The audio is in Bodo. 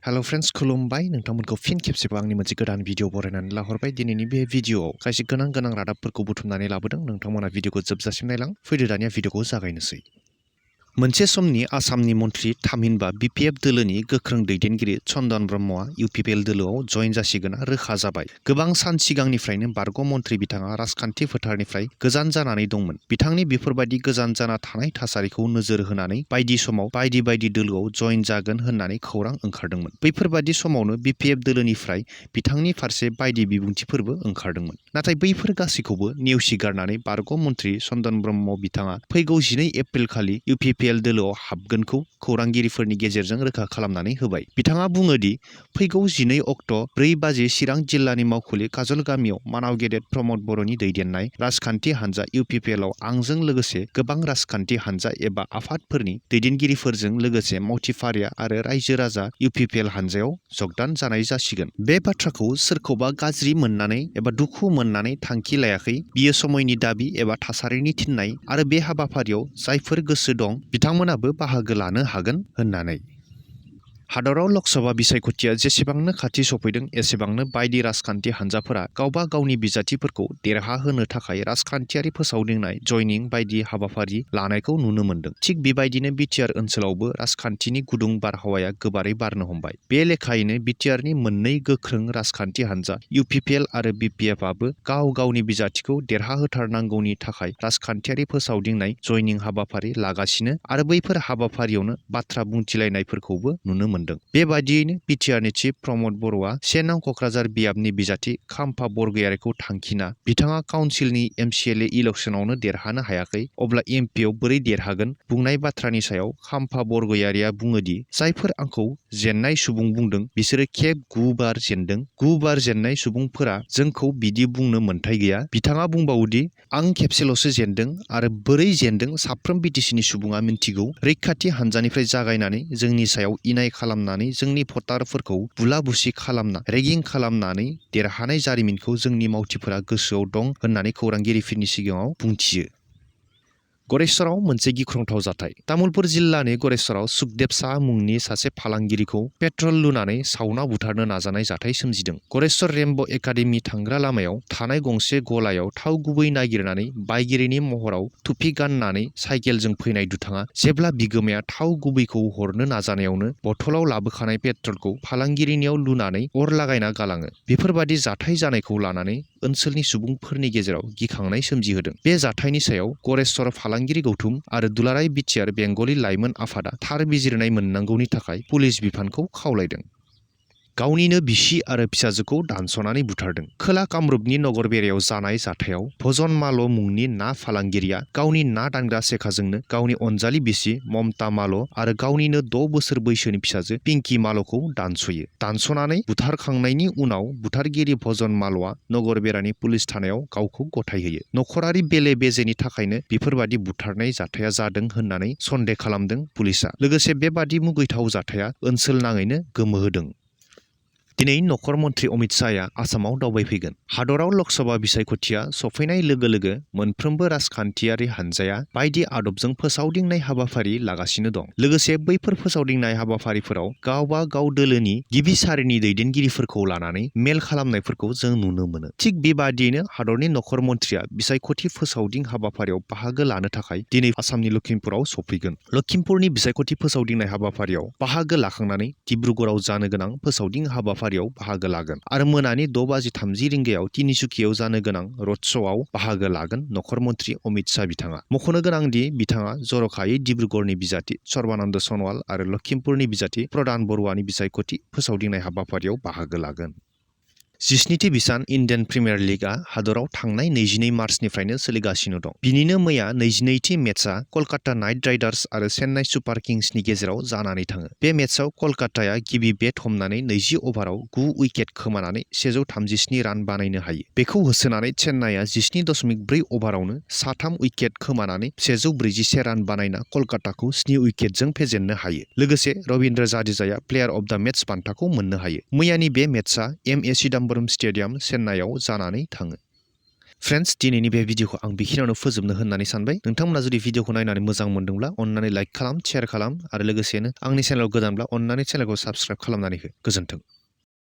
हेलो फ्रेंड्स खुलुमबाय नोंथांमोनखौ फिन खेबसेबाव आंनि मोनसे गोदान भिडिअ बरायनानै लाहरबाय दिनैनि बे भिडिअआव खायसे गोनां रादाबफोरखौ बुथुमनानै लाबोदों नोंथांमोना भिडिअखौ जोबजासिम नायलां फैदो दानिया भिडिअखौ जागायनोसै मोनसे समनि आसामनि मन्थ्रि थामहिनबा बिपिएफ दोलोनि गोख्रों दैदेनगिरि चन्दन ब्रह्मआ इउपिपिएल दोलोआव जयेन जासिगोना रोखा जाबाय गोबां सान सिगांनिफ्रायनो बारग' मन्थ्रि बिथाङा राजखान्थि फोथारनिफ्राय गोजान जानानै दंमोन बिथांनि बेफोरबायदि गोजान जाना थानाय थासारिखौ नोजोर होनानै बायदि समाव बायदि दोलोआव जयेन जागोन होननानै खौरां ओंखारदोंमोन बैफोरबायदि समावनो बिपिएफ दोलोनिफ्राय बिथांनि फारसे बायदि बिबुंथिफोरबो ओंखारदोंमोन नाथाय बैफोर गासैखौबो नेवसिगारनानै बारग' मन्थ्रि चन्दन ब्रह्म बिथाङा फैगौ 12 एप्रिल खालि इउपिपिएल दोलोआव हाबगोनखौ खौरांगिरिफोरनि गेजेरजों रोखा खालामनानै होबाय बिथाङा बुङो दि फैगौ 12 अक्ट 4 बाजि चिरां जिल्लानि मावखुलि काजल गामियाव मानाव गेदेर प्रमद बर'नि दैदेननाय राजखान्थि हान्जा इउपिपिएलआव आंजों लोगोसे गोबां राजखान्थि हान्जा एबा आफादफोरनि दैदेनगिरिफोरजों लोगोसे मावथिफारिया आरो रायजो राजा इउपिपिएल हान्जायाव जगदान जानाय जासिगोन बे बाथ्राखौ सोरखौबा गाज्रि मोननानै एबा दुखु मोननानै थांखि लायाखै बियो समयनि दाबि एबा थासारिनि थिननाय आरो बे हाबाफारियाव जायफोर गोसो दं बिथांमोनाबो बाहागो लानो हागोन होननानै हादराव लोकसभा बिसायख'थिया जेसेबांनो खाथि सफैदों एसेबांनो बायदि राजखान्थि हान्जाफोरा गावबा गावनि बिजाथिफोरखौ देरहाहोनो थाखाय राजखान्थियारि फोसावदिंनाय जयनिं बायदि हाबाफारि लानायखौ नुनो मोन्दों थिग बेबायदिनो बिटिआर ओनसोलावबो राजखान्थिनि गुदुं बारहावाया गोबारै बारनो हमबाय बे लेखायैनो बिटिआरनि मोननै गोख्रों राजखान्थि हान्जा इउपिपिएल आरो बिपिएफआबो गाव गावनि बिजाथिखौ देरहाहोथारनांगौनि थाखाय राजखान्थियारि फोसावदिंनाय जयनिं हाबाफारि लागासिनो आरो बैफोर हाबाफारियावनो बाथ्रा बुंथिलायनायफोरखौबो नुनो मोन्दों बेबादियैनो बिटिआरनि चिफ प्रमद बर'आ 1 नं कक्राझार बियाबनि बिजाथि खाम्फा बरगयारिखौ थांखिना बिथाङा काउन्सिलनि एमसिएलए इलेक्सनावनो देरहानो हायाखै अब्ला एमपिआव बोरै देरहागोन बुंनाय बाथ्रानि सायाव खाम्फा बरगयारिया बुङोदि जायफोर आंखौ जेननाय सुबुं बुंदों बिसोरो खेब 9 बार जेनदों 9 बार जेननाय सुबुंफोरा जोंखौ बिदि बुंनो मोन्थाय गैया बिथाङा बुंबावोदि आं खेबसेल'सो जेनदों आरो बोरै जेनदों साफ्रोम बिटिसिनि सुबुङा मिन्थिगौ रैखाथि हान्जानिफ्राय जागायनानै जोंनि सायाव इनाय खालामनानै जोंनि भटारफोरखौ बुला बुसि खालामना रेगिं खालामनानै देरहानाय जारिमिनखौ जोंनि मावथिफोरा गोसोआव दं होननानै खौरांगिरिफोरनि सिगाङाव बुंथियो गरेस्वराव मोनसे गिख्रंथाव जाथाय तामुलपुर जिल्लानि गरेस्वराव सुखदेब शाह मुंनि सासे फालांगिरिखौ पेट्रल लुनानै सावना बुथारनो नाजानाय जाथाय सोमजिदों गरेस्वर रेम्ब एकाडेमि थांग्रा लामायाव थानाय गंसे गलायाव थाव गुबै नागिरनानै बायगिरिनि महराव टुपि गाननानै साइकेलजों फैनाय दुथाङा जेब्ला बिगोमाया थाव गुबैखौ हरनो नाजानायावनो बथलाव लाबोखानाय पेट्रलखौ फालांगिरिनियाव लुनानै अर लागायना गालाङो बेफोरबादि जाथाय जानायखौ लानानै ओनसोलनि सुबुंफोरनि गेजेराव गिखांनाय सोमजिहोदों बे जाथायनि सायाव गरेस्वर फालांगिरि गौथुम आरो दुलाराय बिटिआर बेंगलि लाइमोन आफादा थार बिजिरनाय मोननांगौनि थाखाय पुलिस बिफानखौ खावलायदों गावनिनो बिसि आरो फिसाजोखौ दानस'नानै बुथारदों खोला कामरुपनि नगरबेरायाव जानाय जाथायाव भजन माल' मुंनि ना फालांगिरिया गावनि ना दानग्रा सेखाजोंनो गावनि अनजालि बिसि ममता माल' आरो गावनिनो 6 बोसोर बैसोनि फिसाजो पिंकि माल'खौ दानस'यो दानस'नानै बुथारखांनायनि उनाव बुथारगिरि भजन माल'आ नगरबेरानि पुलिस थानायाव गावखौ गथायहोयो नखरारि बेले बेजेनि थाखायनो बेफोरबादि बुथारनाय जाथाया जादों होननानै सन्देह खालामदों पुलिसआ लोगोसे बेबादि मुगैथाव जाथाया ओनसोल नाङैनो गोमोहोदों दिनै नखर मन्थ्रि अमित शाहया आसामाव दावबायफैगोन हादराव लोकसभा बिसायख'थिया सफैनाय लोगो लोगो मोनफ्रोमबो राजखान्थियारि हान्जाया बायदि आदबजों फोसावदिंनाय हाबाफारि लागासिनो दं लोगोसे बैफोर फोसावदिंनाय हाबाफारिफोराव गावबा गाव दोलोनि गिबि सारिनि दैदेनगिरिफोरखौ लानानै मेल खालामनायफोरखौ जों नुनो मोनो थिग बेबादियैनो हादरनि नखर मन्थ्रिया बिसायख'थि फोसावदिं हाबाफारियाव बाहागो लानो थाखाय दिनै आसामनि लखिमपुराव सफैगोन लखिमपुरनि बिसायख'थि फोसावदिंनाय हाबाफारियाव बाहागो लाखांनानै डिब्रुगड़आव जानो गोनां फोसावदिं हाबाफारियाव बाहागो लागोन आरो मोनानि 6:30 रिंगायाव तिनिसुकियाव जानो गोनां रड श'आव बाहागो लागोन नखर मन्थ्रि अमित शाह बिथाङा मख'नो गोनांदि बिथाङा जर'खायै डिब्रुगड़नि बिजाथि सर्बानन्द सन'वाल आरो लखिमपुरनि बिजाथि प्रदान बरुवानि बिसायख'थि फोसावदिंनाय हाबाफारियाव बाहागो लागोन 17थि बिसान इन्डियान प्रिमियार लीगआ हादराव थांनाय 22 मार्चनिफ्रायनो सोलिगासिनो दं बिनिनो मैया 22थि मेचआ कलकाता नाइट राइडार्स आरो चेन्नाइ सुपार किंसनि गेजेराव जानानै थाङो बे मेचआव कलकाताया गिबि बेट हमनानै 20 अभाराव 9 उइकेट खोमानानै 137 रान बानायनो हायो बेखौ होसोनानै चेन्नाइया 17.4 अभारावनो 3 उइकेट खोमानानै 141 रान बानायना कलकाताखौ 7 उइकेटजों फेजेननो हायो लोगोसे रविन्द्र जाडेजाया प्लेयार अफ द मेच बान्थाखौ मोननो हायो मैयानि बे मेचआ एमए चिदम्बरम स्टेडियाम चेन्नाइआव जानानै थाङो फ्रेन्ड्स दिनैनि बे भिडिअखौ आं बेखिनियावनो फोजोबनो होननानै सानबाय। नोंथांमोना जुदि भिडिअखौ नायनानै मोजां मोनदोंब्ला अननानै लाइक खालाम, शेयार खालाम आरो लोगोसेनो आंनि चेनेलाव गोदानब्ला अननानै चेनेलखौ साबस्क्राइब खालामनानै हो। गोजोन्थों।